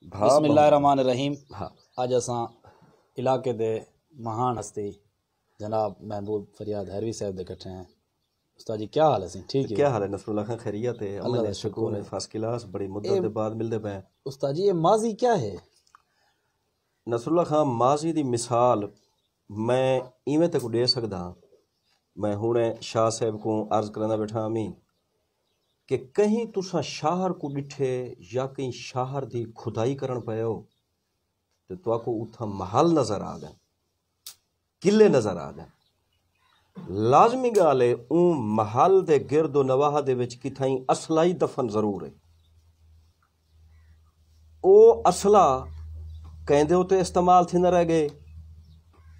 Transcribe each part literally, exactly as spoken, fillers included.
بھا بسم اللہ بہت۔ الرحمن الرحیم۔ ہاں۔ اڄ اساں علاقے دے مہان ہستی جناب محبوب فریاد ہیروی صاحب دے کٹھے ہیں۔ استاد جی، کیا حال ہے سیں؟ ٹھیک ہے؟ کیا حال ہے نصر اللہ خان؟ خیریت ہے؟ اللہ امن دا ہے، شکر سکون ہے۔ ہے، فرسٹ کلاس، بڑی مدت اے دے بعد ملدے پئے ہیں۔ استاد جی، یہ ماضی کیا ہے؟ نصر اللہ خان، ماضی دی مثال میں ایویں تیکوں ݙے سڳدا ہاں۔ میں ہݨے شاہ صاحب کوں عرض کریندا ٻیٹھا ہامی کہ کہیں تساں شاہر کوں ݙٹھے یا کہیں شاہر دی کھدائی کرݨ پئے ہو تے تہاکوں اتھاں محل نظر آ ڳئن، قلعے نظر آ ڳئن۔ لازمی ڳالھ ہے، اوں محل دے گرد و نواح دے وچ کتھائیں اسلحہ ہی دفن ضرور ہے۔ او اسلحہ کیندے اتے استعمال تھیندا رہ ڳئے؟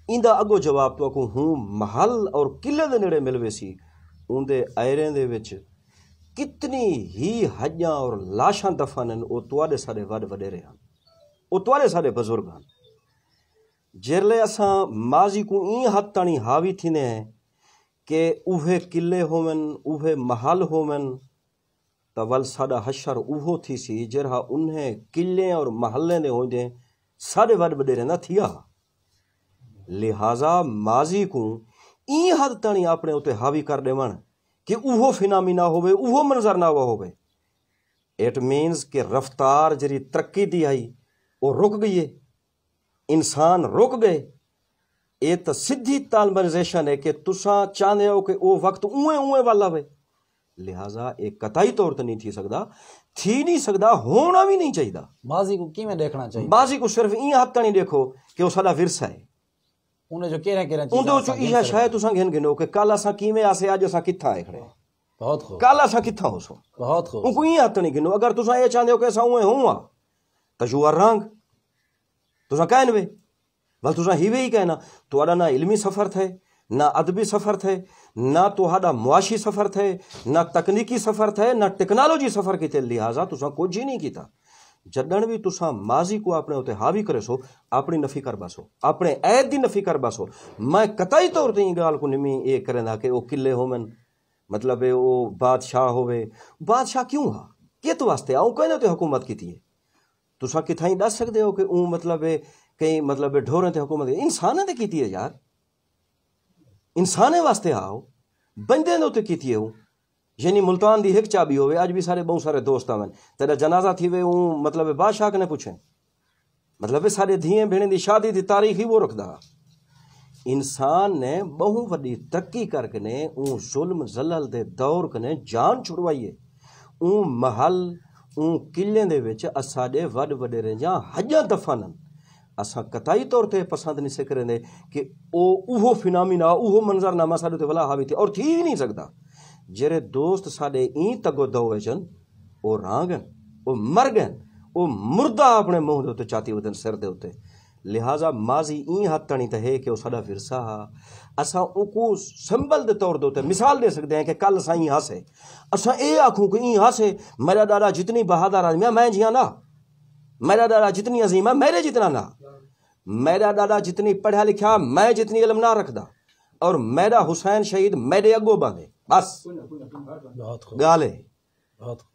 ایندا اڳو جواب تہاکوں ہوں محل اور قلعے دے نیڑے مل ویسی۔ اوندے آئریں دے وچ کتنی ہی ہڄاں اور لاشاں دفن ہن، او تہاݙے ساݙے وݙ وݙیرے ہن، او تہاݙے ساݙے بزرگ ہن۔ جیرلے اساں ماضی کوں ایں حد تاݨی حاوی تھیندے ہیں کہ اوہے قلعے ہوون، اوہے محل ہوون، تاں ول ساݙا حشر اوہو تھیسی جیرھا انہیں قلعیں اور محلیں دے ہوندیں ساݙے وݙ وݙیریں دا تھیا ہا۔ لہذا ماضی کوں ایں حد تاݨی اپݨے اتے حاوی کر ݙیوݨ کہ اوہو فنامنا ہووے، اوہو منظرنامہ ہووے، اٹ مینز کہ رفتار جیڑھی ترقی دی ہئی، او رک ڳئی ہے۔ انسان رک ڳئے۔ اے تاں سدھی تالمرائزیشن ہے کہ تساں چاہندے ہو کہ او وقت اونویں اونویں ول آوے۔ لہذا اے قطعی طور تے نہیں تھی سڳدا، تھی نہیں سڳدا، ہوݨا وی نہیں چاہیدا۔ ماضی کوں کیویں ݙیکھݨا چاہیدا؟ ماضی کوں صرف ایں حد تاݨی ݙیکھو کہ او ساݙا ورثہ ہے۔ انہیں جو کیڑھیاں کیڑھیاں اوندے چیزاں وچوں اساں گھن ایہا سڳدے شاید ہیں۔ تساں گھن گھنو کہ کل اساں کیویں آسے، اڄ اساں کتھاں آئے کھڑے ہیں۔ بہت خوب۔ کل اساں کتھاں ہوسوں؟ بہت خوب۔ اونکوں ایں حد تاݨی گھنو، اگر تساں ایہا چاہندے ہو کہ اساں اونویں ہوواں، تاں you are wrong۔ تساں کائے نوے، ول تساں ہیوے ہی کائے نہ۔ تہاݙا نہ علمی سفر تھئے، نہ ادبی سفر تھئے، نہ تہاݙا معاشی سفر تھئے، نہ تکنیکی سفر تھئے، نہ ٹیکنالوجی سفر کیتے، لہذا تساں کجھ ہی نہیں کیتا۔ جݙݨ وی تساں ماضی کوں اپݨے اتے حاوی کریسو، اپݨی نفی کر ٻہسو، اپݨے عہد دی نفی کر ٻہسو۔ میں قطعی طور تے ایں ڳالھ کوں نمی اے کریندا کہ او قلعے ہوون، مطلب اے او بادشاہ ہووے۔ بادشاہ کیوں ہا؟ کت واسطے ہا؟ اوں کیندے اتے حکومت کیتی ہے؟ تساں کتھائیں ݙس سڳدے ہو کہ اوں مطلب اے کہیں مطلب اے ڈھوریں تے حکومت انسانیں تے کیتی ہے یار؟ انسانیں واسطے ہا او، بندیں دے اتے کیتی ہے اوں۔ یعنی ملتان دی ہک چابی ہووے، اڄ وی ساݙے ٻہوں سارے دوست آون، تیݙا جنازہ تھیوے، اوں مطلب بادشاہ کنے پچھیں۔ مطلب ساݙے دھیئیں بھیݨیں دی شادی دی تاریخ ہی وہ رکھدا ہا۔ انسان نے ٻہوں وݙی ترقی کر کنے اوں ظلم ذلل دے دور کنے جان چھڑوائی ہے۔ اوں محل، اوں قلعیں دے وچ اساݙے وݙ وݙیریں دیاں ہڄاں دفن ہن۔ اساں قطعی طور تے پسند نہیں سے کریندے کہ او اوہو فنامنا، اوہو منظرنامہ ساݙے تے ولا حاوی تھئے، اور تھی ہی نہیں سڳدا۔ جیڑھے دوست ساݙے ایں تگو دو وچ ہن، او رہاں ڳن، او مر ڳن، او مردہ اپݨے منہ دے اتے چاتی ودن سر دے اتے۔ لہذا ماضی ایں حد تاݨی تے ہے کہ او ساݙا ورثہ ہا۔ اساں اوکوں سمبل دے طور دے اتے مثال ݙے سڳدے ہیں کہ کل اساں ایں ہاسے۔ اساں اے آکھوں کہ ایں ہاسے، میݙا ݙاݙا جتنی بہادر آدمی ہے، میں جیہاں نہ۔ میݙا ݙاݙا جتنی عظیم ہے، میݙے جتنا نہ۔ میݙا ݙاݙا جتنی پڑھیا لکھیا، میں جتنی علم نہ رکھدا۔ اور میݙا حسین شہید میݙے اڳوں ٻہندے۔ بس۔ بہت خوب۔ ڳالھ ہے۔ بہت خوب۔